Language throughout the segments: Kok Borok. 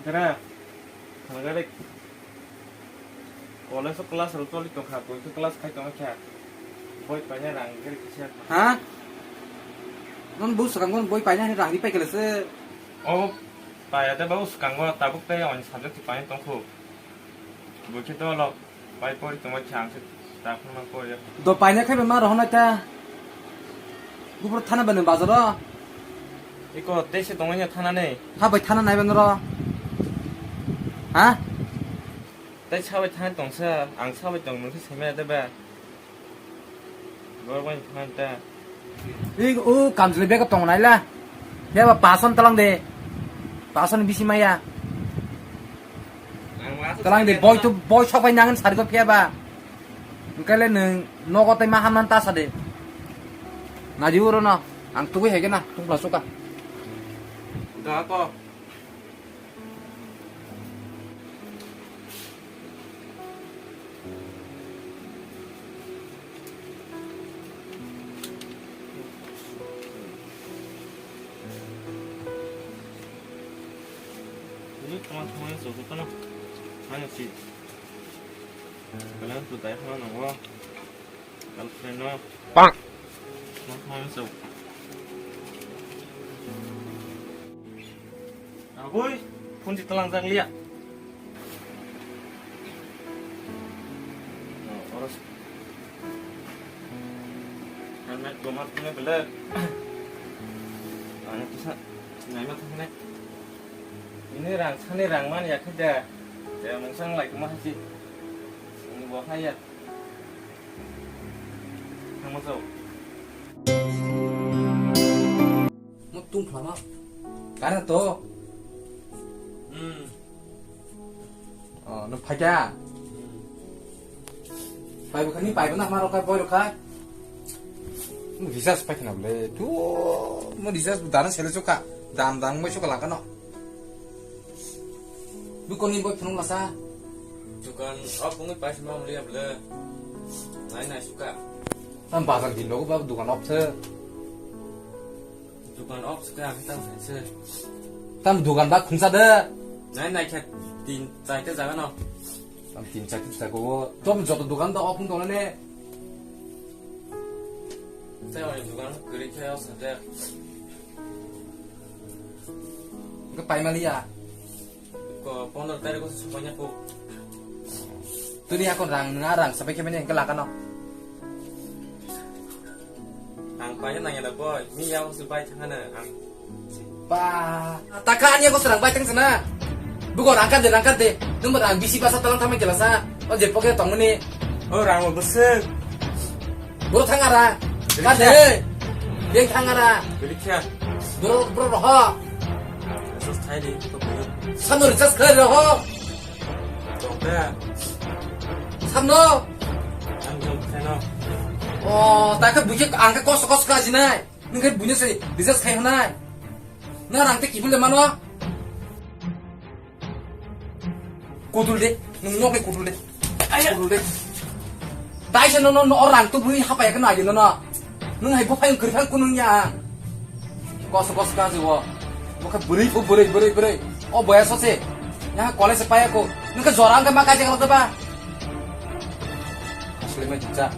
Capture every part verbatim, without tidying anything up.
Kera, thangare college o class rok choli tongkha, twi khe class khai tongkha. Boi paina rang gari kisa. Ha? Non bu swkang gon boi paina ni rang ri pai kele se. O paya de ba swkang go tabuk tei on subject paina tongkhu. Boi khe dolo. Pai pori tongma chang se ta phunma pori. Do paina khai ma rohonai ta. Gubro thana bani bazaro. Iko tei se tongmani thana nei. Ha bai thana nai banaro. Ha? Tei sabai thana tongsa, ang sabai tong nungsi semya de ba. Bor bai thana ta. Ri o kamchwlwi bag tong nai la. Phiya ba pason talang de. Pason bisi maya. Talang de boy to boy sok bai nangan sari ko phiya ba. Engkele nung nogo tai ma hamnan ta sade. Nadi uro no. Ang tugui hege na. Tungpla suka. Da ko. Ini teman-teman yang suka kan? Mana sih? Kalian tuh tanya mana gua? Girlfriend no. Pak. Teman-teman yang suka. Agoi, phone si talang jak liya. Oh, oros. Helmet goma phone belek. Ani kisa naima thangna. Ini rang sani rang man ya khida. Ya mungsang lai kuma hasi. Ini bo haya. Thangma chao. Mo tung phlama. Kana to? Hmm. Oh, no phaikya? Hmm. Pai bukhani pai bana ma rokai boy rokai. Mo recharge pai khna bole. Tu mo recharge dana sele chuka. Dam dam mo chuka langkano. Dukani boy phunung lasa. Dukan off wngwi paisa ma wngli ya bwle. Nai nai suka. Tam bazar din logo ba dukan off se. Dukan off suka ang tam sai se. Tam dukan ba khungsa de. Nai nai khe tin chai te jaga no. Tam tin chai te jaga o. Tom joto dukan da off wng tong ne. Tei oi dukan kwrwi khe o sate. Ko paimaliya. Ko pondro tarikh o se sopaina ko. Tini ako rang na rang sapai khe mene hengke lakano. Ang paina nangya da boy. Mi ya se bai thangana ang. Ba, taka ani ako serang bai teng sana. Bugo rangkar de, rangkar de. Nung rang bisi basa talang thamai kelasa. O je poke tongmani. O rang o bwswk. Bro thangara. Kade. Beng thangara. Beri kya. Bro, bro roho. Sus thai di. Sano recharge khai roho. Tongda. Sano. Ang jom khai no. O, taka bujik angka kos kos ka jinai. Nung khe buino se recharge khai hwnai. Na rang te kibul de mano. Kudul de, nung nok de kudul de. Kudul de. Dai se no no no rang tu bui hapa ya kena no no. Nung hai bo phai kri phang kunung ya. Kos kos ka jo. Bo kha buri phu buri buri buri. O boya so se. Ya college se paya ko. Nung khe jorang khe ma kai jagala ba. Asli ma jinja.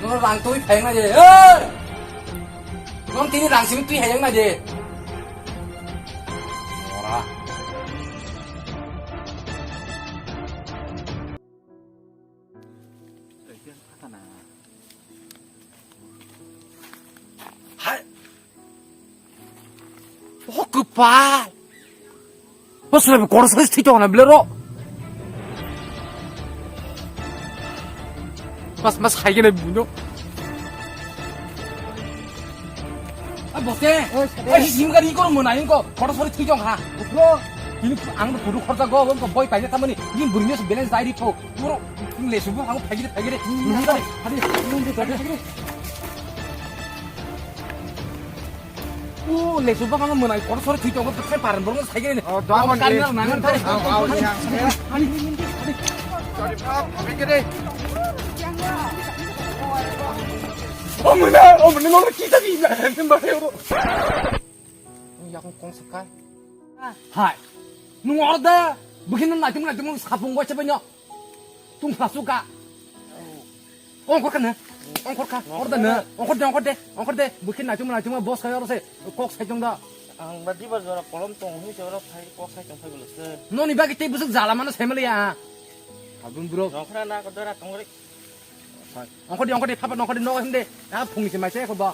No rang tu phai na je. Hey! Nong tini rang simi twi hayang na je. Ora. Hai. Oh, kwpal. Bosra bi kotor sori thwi tongo na bile ro. Mas mas khai gene buno. A bote. Oi, sade. Ai sim gari ko mo na ko. Kotor sori thwi tong ha. Bro. Ini ang kudu khorja go ko boy paine tamani. Ini burmi se balance dai ri tho. Puro lesu bo ang phagire phagire. Hadi. O lesu bwkhano mwnai kotor sori thwi tongo, bwkhai paran borokno sai khe. O, dua mon kari de. Nang nang thari. Au, au, yang. Ani, ani, ani. Sorry, bro. Phagire. O mwnai, o mwnai, no kita di. Mbak, ya, bro. Yang kong sekai. Hai. Nung order. Bukin naitum naitum sapung gua cepai nyo. Tung pasuka. Ongkor kana? Ongkor ka? Ongkor da na? Ongkor de, ongkor de, ongkor de. Bukin naitum naitum boss kayo se. Kok sai tong da. Ang ba dibar jora kolom tong hwi se oro phai kok sai tong phai bolo se. Noni bagi tei busuk jala mano sai mali ya. Sabun bro. Nokra na ko dora tong re. Ongkor de, ongkor de, phapa ongkor de, no him de. Ya phung se mai se ko ba.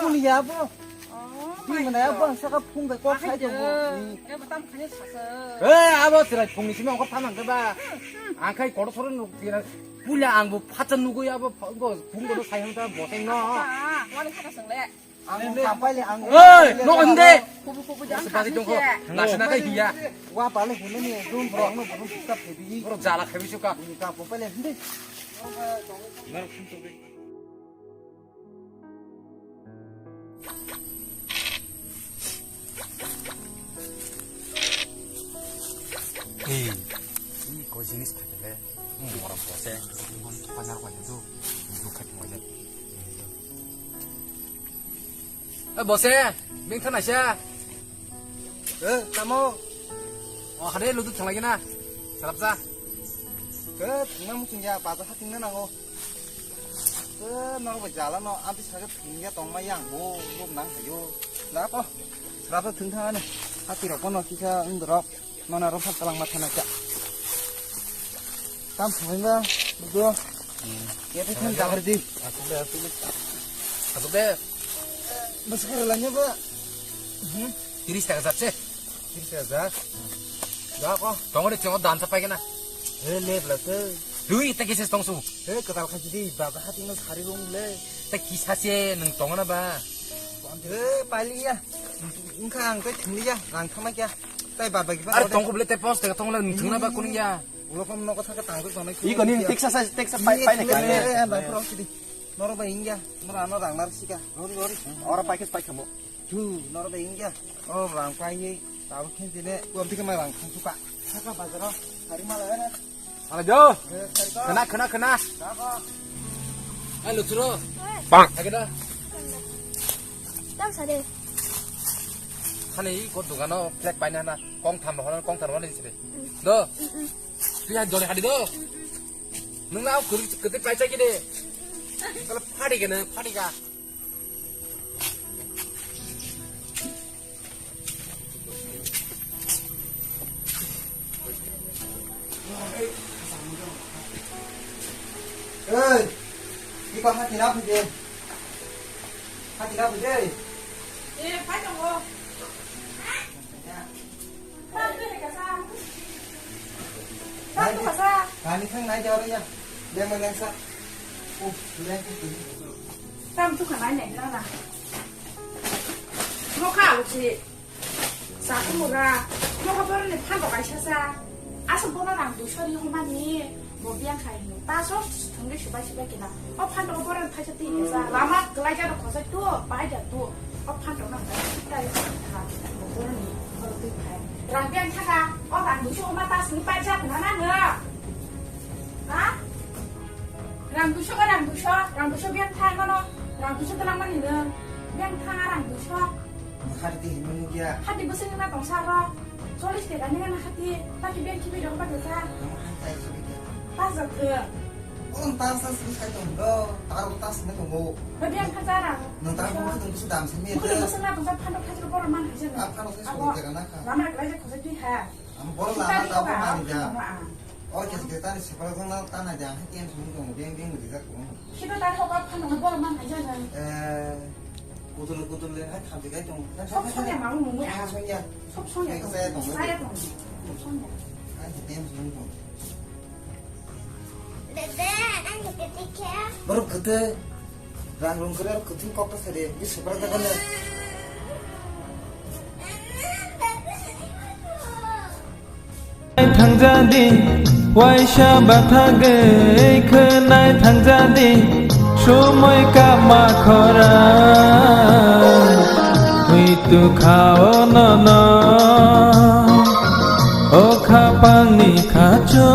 Kuni ya bo. Twi mana ya bo ang saka phung bai kok sai tong bo. Eh, abo chwrai phungni simi ongkor thamang khe ba. Ang khai kotor soro nuk tira. Puila ang bo phacha nugui abo phung bo sai hang ta boseng no. Wani kha song le. Ang kapai le ang. Oi, no him de. Kubu kubu jang. Sebagi tong ko. Nasi na kai hiya. Wa pale hune ni dum bro no bro kita phebi. Bro jala khebi suka. Ni ka po pale hinde. Ei, ei, ko jinis thakele, morom kose, mon panar ko tu, tu khat mo ja. Eh, bose, bing thana sa. Eh, tamo. Oh, hade ludu thalagi na. Salap sa. Eh, thangna muchung ya, bajar hating na nango. Eh, no bo jala no, abi saga thingya tongma yang bo, bo nang hayo. Da ko, srap thung thang ani. Hati rok no kisa undrok. Mana rok kalang ma thana cha. Tam thangma do. Ya te thang jagar di. Asuk de, asuk de. Asuk de. Bas kar lanya ba. Hmm. Tiris taka jat se. Tiris taka jat. Da ko. Tong de chong dan sa pai kana. Eh, le bla te. Lui ta kise tong su. Eh, katal kha jidi ba ba hati no sari rong le. Ta kisa se nang tong na ba. Eh, pali ya. Engkha ang tei thwngli ya, rang thangma kya. Tai bad bagi ba. Are tongkho bole tai pos teka tongla nung thwngna ba kuning ya. Ulo kom nogo thaka tang tongnai. Iko ni teksa sa teksa pai pai na kya. Ba pro sidi. Noro ba ingya, noro ano rang nar sika. Rori rori. Ora pai kes pai khamo. Thu, noro ba ingya. O rang pai ye. Tabo khen tine. Uam tike ma rang thang suka. Saka bazaro. Hari mala na. Ala jo. Khna, khna, khna. Ai, luchuro. Pang. Age da. Tam sare. Khani i ko dugano flag paina na. Kong tham rohor, kong tham rohor ni sire. Do. Tui ha jole hadi do. Nung na kuri kete pai chai kide. Kala phadi kena, phadi ka. Ei, iko hati na phai de. Hati na phai de. Eh, phai tongo. Tam tu kasa. Kani khang nai jawara ya. Dia mengensa. Oh, dia tu. Tam tu kana nai na na. Mo kha uchi. Sa tu mura. Mo kha bor ni phan to kaisa sa. Asa bono rang duiso ri homa ni. Bo biang khai no. Ta so thangri subai subai kina. O phan to bor ni phaisa ti sa. Lama kelai ja no khosa tu. Pai ja tu. O phan to na ta. Ta yo ta. Bo bor ni. Rang biang thaka, o rang duiso ma ta sini paisa khna na nw? Ha? Rang duiso ka rang duiso, rang duiso biang thang mano, rang duiso tlang mani nw. Biang thang a rang duiso. Hati hinmani kya? Hati bwswk nw tong sa ro. Chollish taka ni na hati, ta ki biang kibi rok ba kha. Nang hati tai kibi kya? Ta jak thw. Orom ta sa sini sai tong do, ta ro ta sini tong go. Ba biang kha ja rang. Nang ta ko tong su dam sini. Ko tong sa na tong sa phan rok kha bor man hai ja. A phan rok sai su taka na kha. Lama kelai ja khosa twi ha. Ang bor lama ta ko mani da. O khe khe tani sipra jong na ta na jang hai tiang sung tong beng beng ri jak tong. Khiba ta ko ba phan no bor man hai ja na. Eh, kutul kutul le hai tham de kai tong. Sob sonya ma mu mu. Ah, sonya. Sob sonya. Saya tong. Saya tong. Sob sonya. Hai tiang sung tong. Dede, ang dede khe. Borok kwtwi rang rung kwrwi aro kwthwini kok ta sadi, bini swprak da gana. Thangjadi, waisa bathagwi khwnai thangjadi, somoi kama khorang, hui tu khao nono, o khapangni khachu.